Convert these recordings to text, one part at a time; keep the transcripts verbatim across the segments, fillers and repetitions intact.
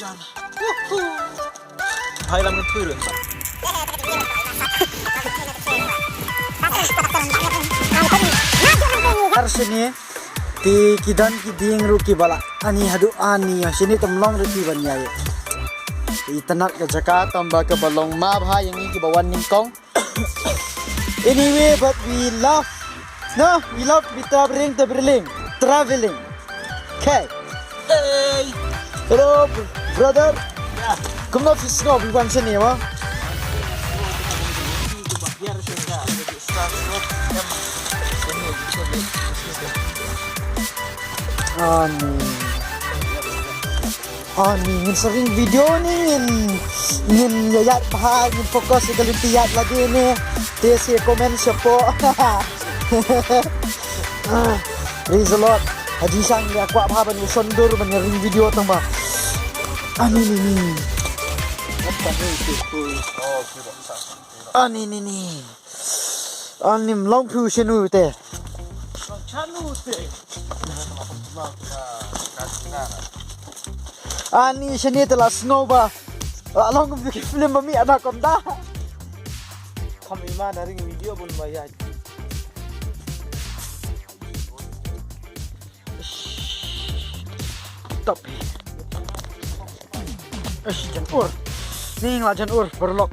Hai lam kan thui run. Ar shini te ki don ki dieng ruh kiba la ani haduh ani, shini tam long ruh ki ban ïa ïa. Itynnat ka jaka tang ba kaba long ma bha ïa ngi kiba wan nyngkong. Anyway, but we love, no, we love, we traveling, traveling, traveling. Okay. Hey. Hello, br- brother. Yeah. Kumno phi sngew, phi wan shane mo? Ani. Ani, ngin sa ring video ni, ngin, ngin ïaid bha, ngin focus ïa ka lynti ïaid lade ni. Te sa comment shapoh. Ah, praise the Lord. Haji Shang ïa kwah bha ban ïa shon dur ban ïa ring video tang ba. Ani ni ni. Ani ni ni. Ani mlong phi u shanu te. Ani shane te la sngew ba la long kum ki film ba mi anaconda. Kham ima da ring video bun ba ïa. Top. Ish, jan ur. Ning la jan ur, paralok.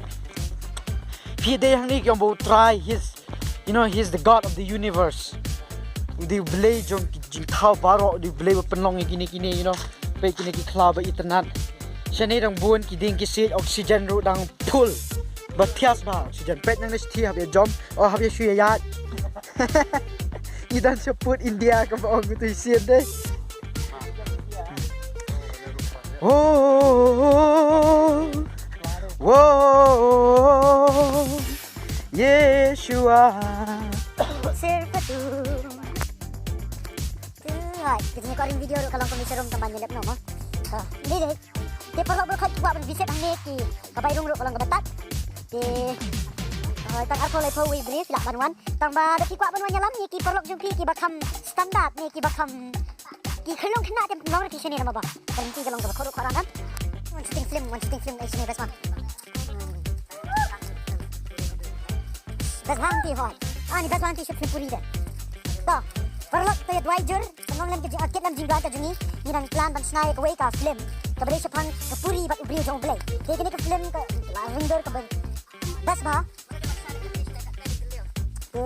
Phi dei hangne ki ong ba u Trai, he's, you know, he's the God of the universe. U dei u Blei jong ki jingthaw baroh, u dei u Blei ba pynlong ïa kine kine, you know. Peit kine ki khlaw ba itynnat. Shane dang bun ki dieng ki siej, oxygen ruh dang full. Ba thiah bha oxygen. Peit nangne shi thiah hap ïa jom. Oh, hap ïa shu ïa ïaid. Ngi dang sha pud India kaba ong uto u sien de. Oh, oh, Yeshua. Sir Patum. Te, hai, kita ni ko ring video ruh ka long kumne sharum tang ban ïalap noh mo. To, ni dei. Te paralok baroh khoit ki kwah ban visit hangne ki, ka bai rung ruh ka long kaba tad. Te, eh, tang arphew laiphew wei bnai phi lah ban wan. Tang ba da phi kwah ban wan ïalam ïa ki paralok jong phi kiba kham standard ne kiba kham ki khyllung khynnah te long ruh ki shane namar ba ka lynti ka long kaba khuid ruh khuid ram. Wan shooting film, wan shooting film, eh, shane best ma. Best bha hangne hoi. Ani best bha hangne shoot film puri de. To, paralok to ïa duwai jur, pynlong lem ka jing, ah, kit lem jingduwai ka jong ngi, ngi dang plan ban shna ïa kawei ka film kaba dei shaphang ka puri bad u briew jong U Blei. Te kane ka film ka la ring dur kaba best bha. Te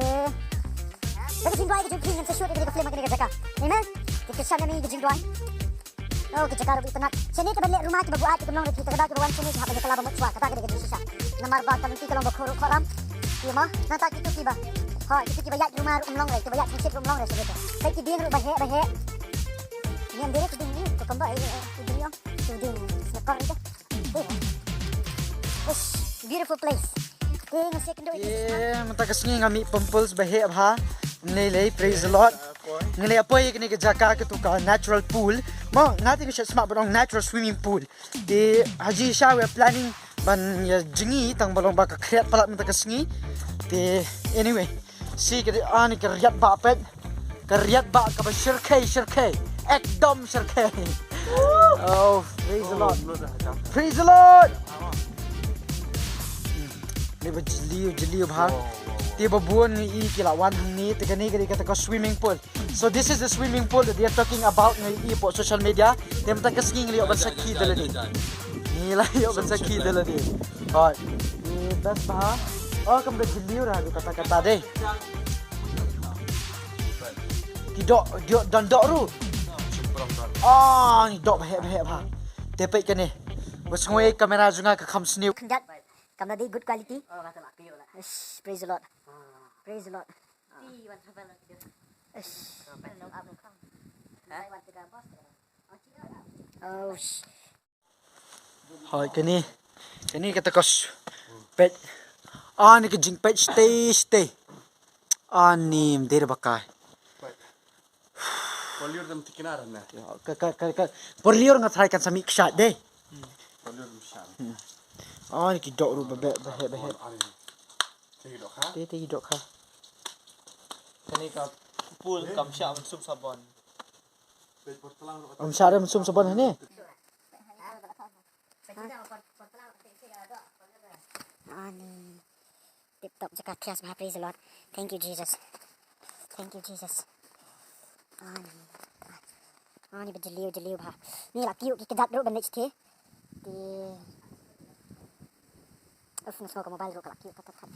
da ka jingduwai ka jong phi ngin sa shoot ïa kane ka film ha kane ka jaka. Amen. Te kyrshan ïa ngi ka jingduwai. Oh, ka jaka ruh itynnat. Shane kaba leh rumah kiba buaid ki kumlong re, ki kata kiba wan shane ki hap ban ïa kylla ba mut shuwa, kata ka dei ka jingshisha. Namar ba ka lynti ka long ba khuid ruh khuid ram. Ïa ma, nangta kito kiba, ha, kito kiba ïaid rumah ruh ym long re, kiba ïaid sngewsih ruh ym long re, sha kito. Peit ki dieng ruh ba heh ba heh. Niam dei re ki dieng ni, ka kumba, eh, eh, ki dieng ïong, ki dieng sngewkor ite. Ush, beautiful place. Te nga sngewkynduh ïa ka, mynta ka sngi nga mih pumpools ba heh bha. Ngi lei lei, praise the Lord. Ngi lei apoi ïa kane ka jaka katu ka natural pool. Mo, nga te nga sngewsih smat ban ong natural swimming pool. Te haji sha we planning ban ïa jngi tang ba long ba ka khriat palat mynta ka sngi. Te anyway, shi ka dei, ani ka riat ba pet. Ka riat ba kaba shyrkhei shyrkhei. Ekdom shyrkhei. Oh, praise the Lord. Praise the Lord. Ni ba jylliew jylliew bha. Te ba bun ngi i ki la wan hangne, te kane ka dei kata ka swimming pool. So this is the swimming pool that they are talking about ngi i hapoh social media. Te mynta ka sngi ngi la ïoh ban sakhi da lade. Ngi la ïoh ban sakhi da lade. Hoi. Ni best bha. Oh, kam da jylliew ra kata kata dei. Ki doh, doh, don doh ruh. Ah, ni doh ba heh ba heh bha. Te peit kane. Ba sngewbha kamera jong nga ka kham sniew. Khyndiat. Kam da dei good quality. Ish, praise the Lord. Praise the Lord. Ish. Oh, sh- Hoi, kane. Kane kata ka s-, peit. Ani ka jingpeit shatei shatei. Ani mdei ba kai. Por liur dam tikna ram na. Ka, ka, ka, ka. Por liur nga tharai kan sa mih kshaid dei. Por liur dam shan. Ani ki doh ruh ba heh, ba heh, ba heh. Te, te ki doh kha. Kane ka pool kam shah ban sum sabon. Ym shah re ban sum sabon hangne. Ani. Tip top jaka thias bha, praise the Lord. Thank you, Jesus. Thank you, Jesus. Ani. Ani ba jylliew, jylliew bha. Ngi la kiew ki kjat ruh ban leit shatei. Te. Uf, nga sngew ka mobile ruh ka la kiew tat tat tat.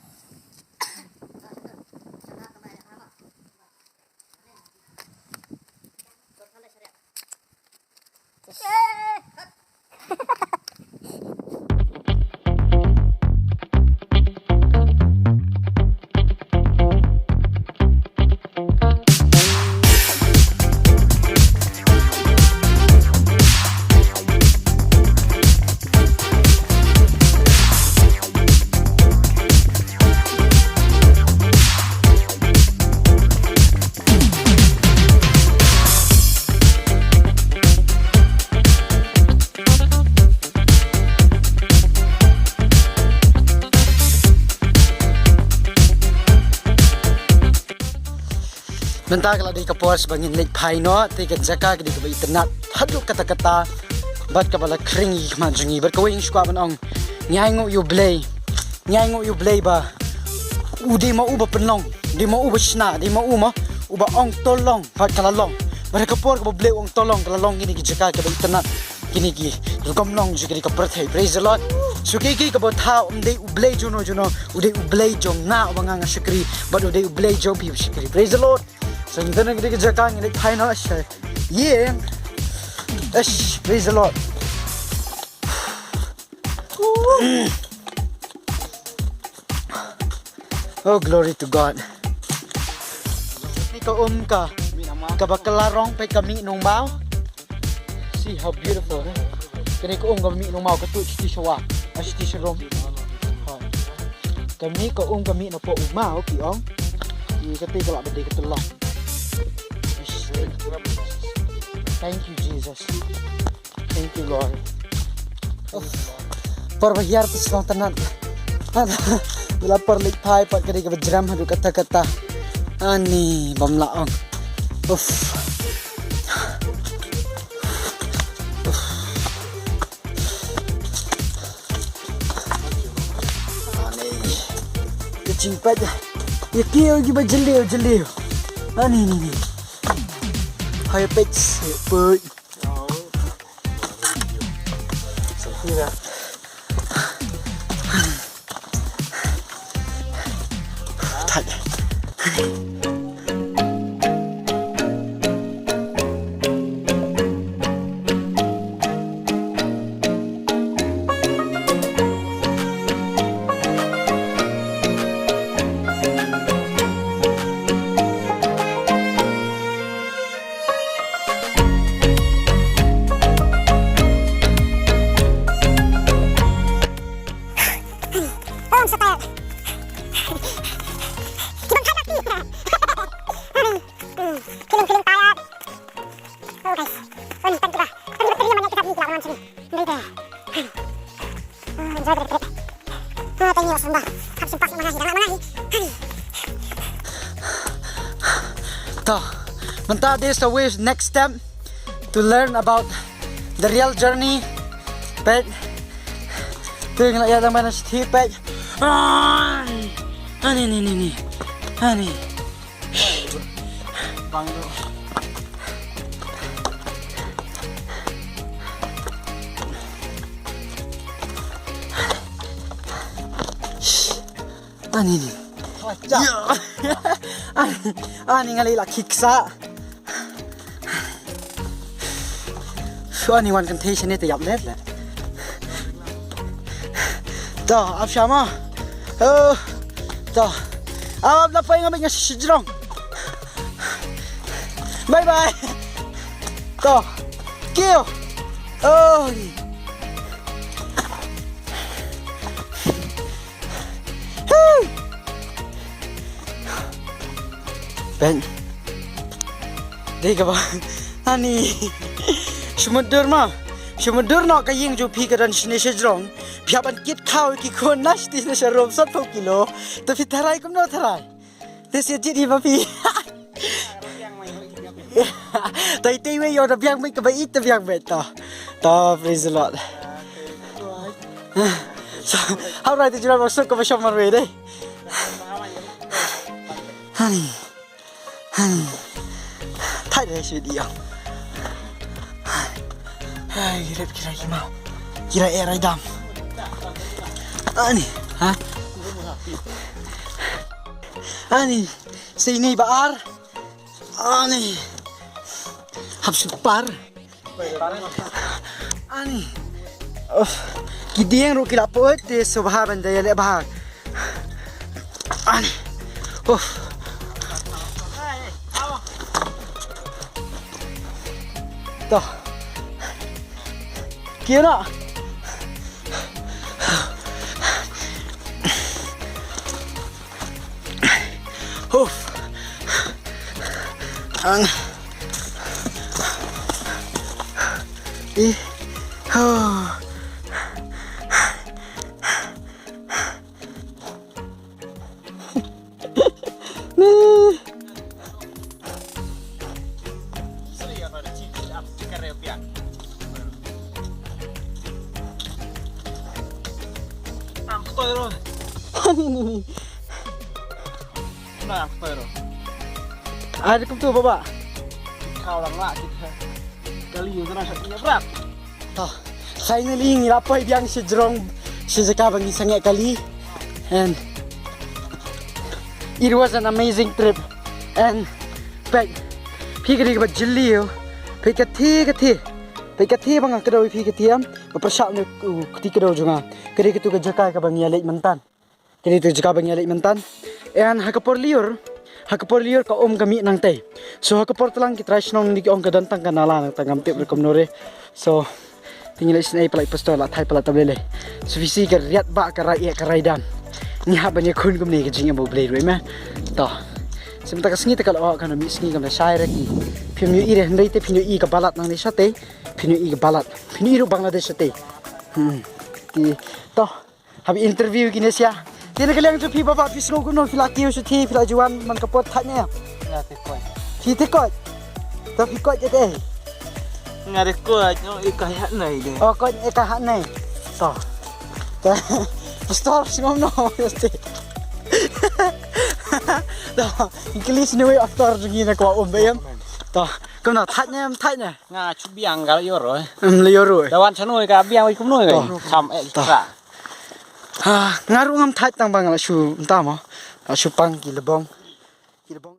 Mynta ka la dei ka por ba ngin leit phai noh, te ka jaka ka dei kaba itynnad haduh katta katta. Bad kaba la khring ïa ki khmat jong ngi, bad kawei ngi shu kwah ban ong, ngi ainguh ïa U Blei. Ngi ainguh ïa U Blei ba u dei ma u ba pynlong, dei ma u ba shna, dei ma u ma u ba ong to long, bad ka la long. Bad ha ka por kaba U Blei u ong to long, ka la long kine ki jaka kiba itynnad, kine ki rukom long jong kane ka pyrthei. Praise the Lord. So kaei kaei kaba thaw, um dei U Blei jong no jong no, u dei U Blei jong nga uba nga nga shakri, bad u dei U Blei jong phi ba shakri. Praise the Lord. So ngi don ha kane ka jaka, ngi leit phai noh sha ïing. Eish, praise the Lord. Oh, glory to God. Ni ka um ka, kaba ka la rong peit ka mih nongmaw. See how beautiful, eh? Kane ka um ka mih nongmaw ka tuh sha shuwa, ah, sha sharum. Ka mih ka um ka mih na pdeng u maw ki ong. Ki kata ka lah ba dei ka tyllong. Thank you, Jesus. Thank you, Lord. Uff. Por ba hiar tu song tanat. Bila por leit phai pat ka dei kaba jram haduh katta katta. Ani bym lah ong. Uff. Ani. Ka jingpeit. Ïa kiew kiba jylliew jylliew. Ani ni ni. Hai peit, peit. Oh, I'm so tired. Keep on tired, please. Mm, feeling, feeling tired. Oh, guys. Oh, ni, thank you, bah. Thank you, bah. Thank you, bah. Thank you, bah. Ah, enjoy the trip. Ah, thank you, Sunda. Hap simpak mana hi, dah mana hi. To, mynta this the way next step to learn about the real journey. Peit. Tu ngi la ïa dang ban sthi peit. Ah, ni ni ni ni. Ah, ni. Bang tu. Ani ni. Ya. Ani, ani nga lei la khiksa. Ani wan kan thei shane te ïap let le. To, ap shama. Oh. To. Ap la pai nga bek nga shi jrong. Bye bye. To. Kiew. Oh. Peit. Dei kaba. Ani. Shu mutdur ma. Shu mutdur noh ka ïing jong phi ka don shane shajrong. Phi hap ban kit khaw ki khun na shiti na sharum sanphew kilo. Te phi tharai kumno tharai. Te shu jied hi ma phi. Tai tai wei ïoh da biang beit kaba ïeit da biang beit to. To, praise the Lord. So, hap rai te jula ba suk kaba shong marwei dei. Honey. Honey. Thait dei shi video. Hai, ki rep ki rai ki mau. Ki rai eh rai dam. Ani, ha? Ani, sei nei ba ar. Ani. Hap suk par. Ani. Of. Ki dieng ruh ki la put te so bha ban da ïaleh bha. Ani. Of. To. Kina. Huf. Ang. Ih. Huh. Ni. Ai, kum tu, baba. Kau lang lah kita. Kali yang kena satu nyebrap. To, finally ngi la poi biang sha jrong, sha jaka ba ngi sangeh kali. And it was an amazing trip. And peit, phi ka dei kaba jylliew. Peit ka thie, ka thie. Peit ka thie ba nga kdew ïa phi ka thie em. Ba pyrshah ne u kti kdew jong nga. Ka dei katu ka jaka kaba ngi ïa leit mynta. Kane tu jaka ba ngi ïa leit mynta. And ha ka por lyiur, ha ka por lyiur ka um ka mih nangtei. So ha ka por tlang ki trai shnong ngi ki ong ka don tang ka nala nangta, ngam tip ruh kumno re. So te ngi leit sngewbha palat pastor la thait palat ta balei. So phi sngew ka riat ba ka rai ïa ka rai dam. Ngi hap ban ïakhun kumne ka jingim U Blei ruh me. To. Sa mynta ka sngi te ka la oh ka mih sngi kam da shai re ki. Phim ïohi re hynrei te phin ïohi ka balat nangne shatei. Phin ïohi ka balat. Phin ïohi ruh Bangladesh shatei. Hmm. Te to. Hap interview kine sia. Te na ka liang jong phi baba, phi sngew kumno, phi la kiew shatei, phi la ju wan man ka por thait ne? Nga te koit. Phi te koit. To phi koit ïa te. Nga te koit, no, i ka hap nai de. Oh, koit i ka hap nai. To. To. Pastor sngew kumno ïa te. To. English ni wei pastor jong ngi na kwah um ba em. To. Kumno thait ne, thait ne? Nga shu biang ka la ïoh ruh. Em, la ïoh ruh. Da wan shano ka biang wei kumno ka. To. Kham eh. To. Tra. Ha, nga ruh ngam thait tang ba nga la shu mynta mo. Nga la shu pang ki lbong. Ki lbong.